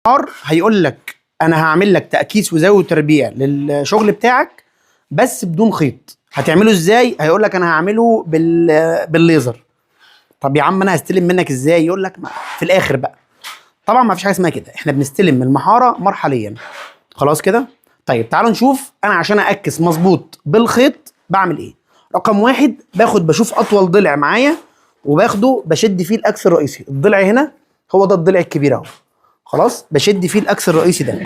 المحار هيقول لك انا هعمل لك تأكيس وزاويه وتربيع للشغل بتاعك بس بدون خيط. هتعمله ازاي؟ هيقول لك انا هعمله بالليزر. طب يا عم انا هستلم منك ازاي؟ يقول لك في الاخر بقى. طبعا ما فيش حاجة اسمها كده، احنا بنستلم من المحاره مرحليا. خلاص كده؟ طيب تعالوا نشوف انا عشان اكس مظبوط بالخيط بعمل ايه. رقم واحد، باخد بشوف اطول ضلع معايا وباخده بشد فيه الاكس الرئيسي. الضلع هنا هو ده الضلع الكبير اهو، خلاص بشد فيه الاكس الرئيسي ده،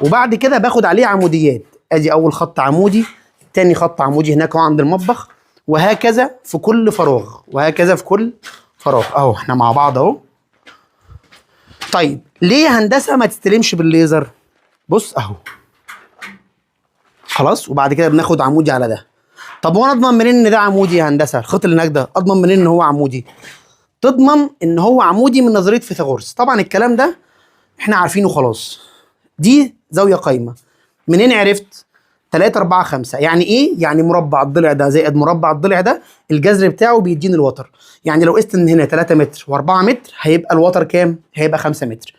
وبعد كده باخد عليه عموديات. ادي اول خط عمودي، تاني خط عمودي هناك اهو عند المطبخ، وهكذا في كل فراغ، وهكذا في كل فراغ اهو. احنا مع بعض اهو. طيب ليه هندسة ما تستلمش بالليزر؟ بص اهو، خلاص. وبعد كده بناخد عمودي على ده. طب وانا اضمن منين ان ده عمودي يا هندسة؟ الخط اللي هناك ده اضمن منين ان هو عمودي؟ تضمن ان هو عمودي من نظرية فيثاغورس. طبعا الكلام ده احنا عارفينه خلاص. دي زاوية قايمة. منين عرفت؟ 3 4 5. يعني ايه؟ يعني مربع الضلع ده زائد مربع الضلع ده الجذر بتاعه بيديني الوتر. يعني لو قست من هنا 3 متر و4 متر هيبقى الوتر كام؟ هيبقى 5 متر.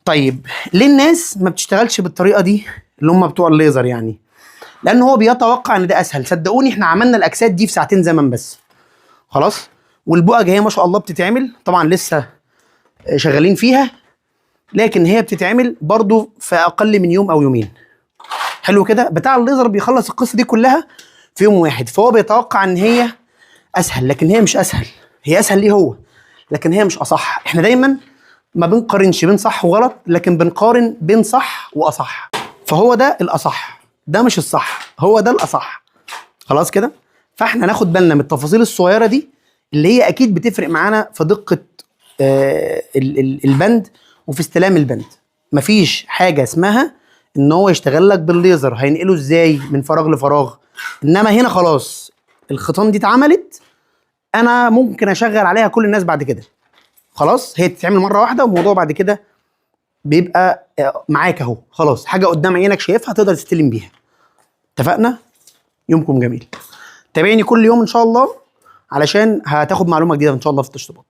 طيب ليه الناس ما بتشتغلش بالطريقة دي اللي هم بتوع الليزر؟ يعني لان هو بيتوقع ان ده اسهل. صدقوني احنا عملنا الاكسات دي في ساعتين زمن بس، خلاص. والبؤج هي ما شاء الله بتتعمل، طبعا لسه شغالين فيها، لكن هي بتتعمل برضو في اقل من يوم او يومين. حلو كده. بتاع الليزر بيخلص القصة دي كلها في يوم واحد، فهو بيتوقع ان هي اسهل، لكن هي مش اسهل. هي اسهل ليه هو، لكن هي مش اصح. احنا دايما ما بنقارنش بين صح وغلط، لكن بنقارن بين صح واصح. فهو ده الاصح، ده مش الصح، هو ده الاصح. خلاص كده. فاحنا ناخد بالنا من التفاصيل الصغيرة دي اللي هي اكيد بتفرق معانا في دقه البند وفي استلام البند. مفيش حاجة اسمها ان هو يشتغل لك بالليزر، هينقله ازاي من فراغ لفراغ؟ انما هنا خلاص الخيطان دي اتعملت، انا ممكن اشغل عليها كل الناس بعد كده. خلاص هي بتتعمل مرة واحدة، والموضوع بعد كده بيبقى معاك اهو، خلاص حاجة قدام عينك شايفها تقدر تستلم بيها. اتفقنا؟ يومكم جميل. تابعني كل يوم ان شاء الله علشان هتاخد معلومة جديدة ان شاء الله في التشطيبات.